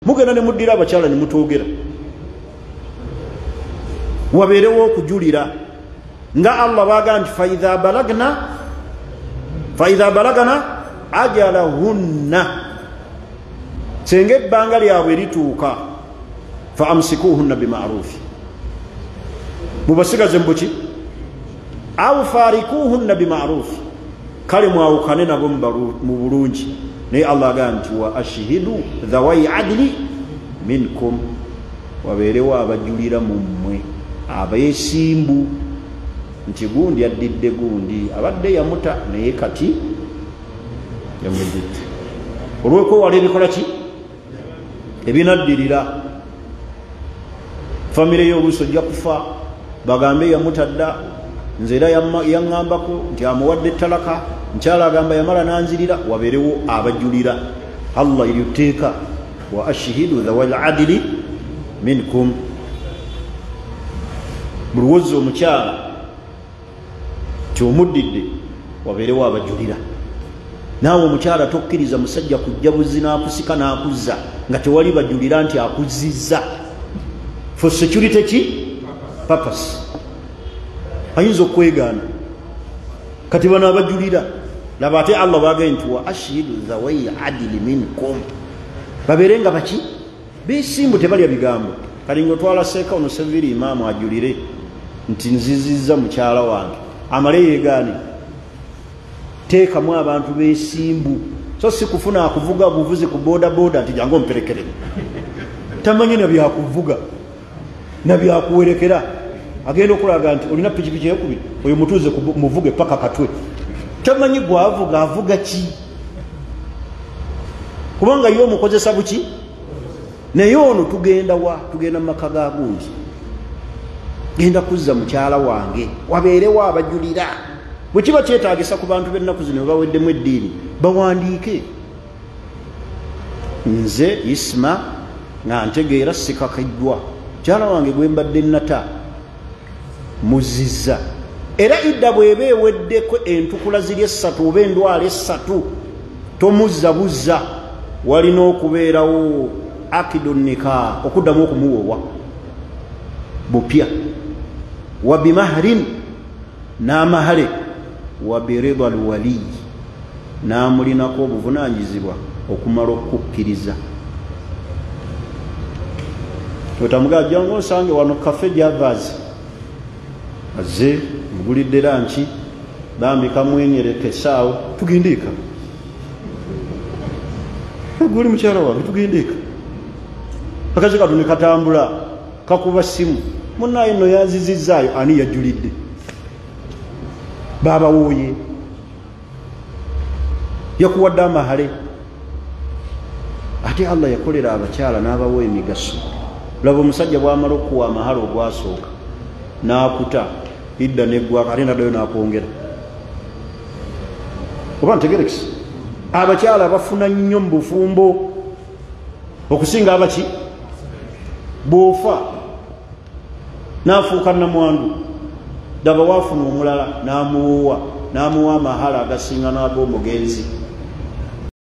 Mugenda ne muddira abakyala ne mutwogera, wabeerewo okujulira nga Allah bw'agamba nti faidha balagna ajalahunna, senga ebbanga lyabwe lituuka, fa amsikuhunna bimarufi, mubasigaze mbuki, au farikuhunna bimarufi, kale mwawukane nabo mu bulungi. Naye Allah agamba nti wa ashhidu dhawai adli minkum, wabeerewo abajulira mu mmwe abeesimbu nti gundi addidde gundi, abadde yamuta naye kati yamwejjidde, olw'okwewala ebikola ki ebinaddirira. Famire y'oluusi ojja kufa bagambe yamuta dda, nze era yaŋŋambako nti amuwadde ettalaka, nkyala agamba yamala nanzirira. Wabeerewo abajulira. Allah eryo tteeka, wa ashhidu dhawal adli minkum. Buli wozza omukyala kyomuddidde wabeerewo abajulira. Naawe omukyala tokkiriza musajja kujja buzi n'akusika n'akuzza nga tewali bajulira nti akuzizza, for security ki purpose. Ayinza okwegaana. Kati bano abajulira, laba ate Allah bw'agambye nti wa ashhidu dhawai adli minkum, babeere nga baki beesimbu, tebalya bigambo. Kali ng'otwala seeka ono seviri imaamu ajulire nti nzizizza mukyala wange, amale yeegaane. Teekamu abantu beesimbu, so si kufuna akuvuga buvuzi ku boda boda nti jangu omperekere, tamanyi na byakuvuga na byakuwerekera. Agenda okulaga nti olina pikipiki eyokubiri, oyo mutuuze muvuge paka Katwe, tamanyi gwavuga avuga ki, kubanga ye omukozesa buki. Naye ono tugenda wa? Tugenda mu maka ga gundi, genda kuzza mukyala wange, wabeerewo abajulira. Bwe kiba kyetaagisa ku bantu b'ennaku zino baweddemu eddiini, bawandiike nze Isma nga ntegeera sikakiddwa, mukyala wange gwe mbadde nata muzizza. Era idda bw'eba eweddeko entukula ziri essatu oba endwala essatu, tomuzza buzza, walina okubeerawo akidu nika, okuddamu okumuwowa bupya, wa bimahrin, n'amahale, wa birida lwaliyi, n'amulinako obuvunaanyizibwa okumala okukkiriza. Otamugaa jangu osange wano Cafe Javas, azze mugulidde lanki, bambi kamwenyereke essaawo, tugende eka, guli mukyala wange tugende eka. Akazi katu ne katambula kakuba simu, munnaye nno yanzizizzaayo, ani yajulidde? Baabawooye, yakuwadde amahale. Ate Allah yakolera abakyala n'abawa emigaso. Laba omusajja bw'amala okuwa amahale ogwasooka n'akuta idda neggwaka, ate naddayo n'akwongera. Oba ntegerekisi, abakyala bafuna nnyo mu bufumbo okusinga abaki. Bw'ofa n'afuuka namwandu, daba waafuna omulala n'amuwoowa, n'amuwa amahala agasinga n'ag'omugenzi.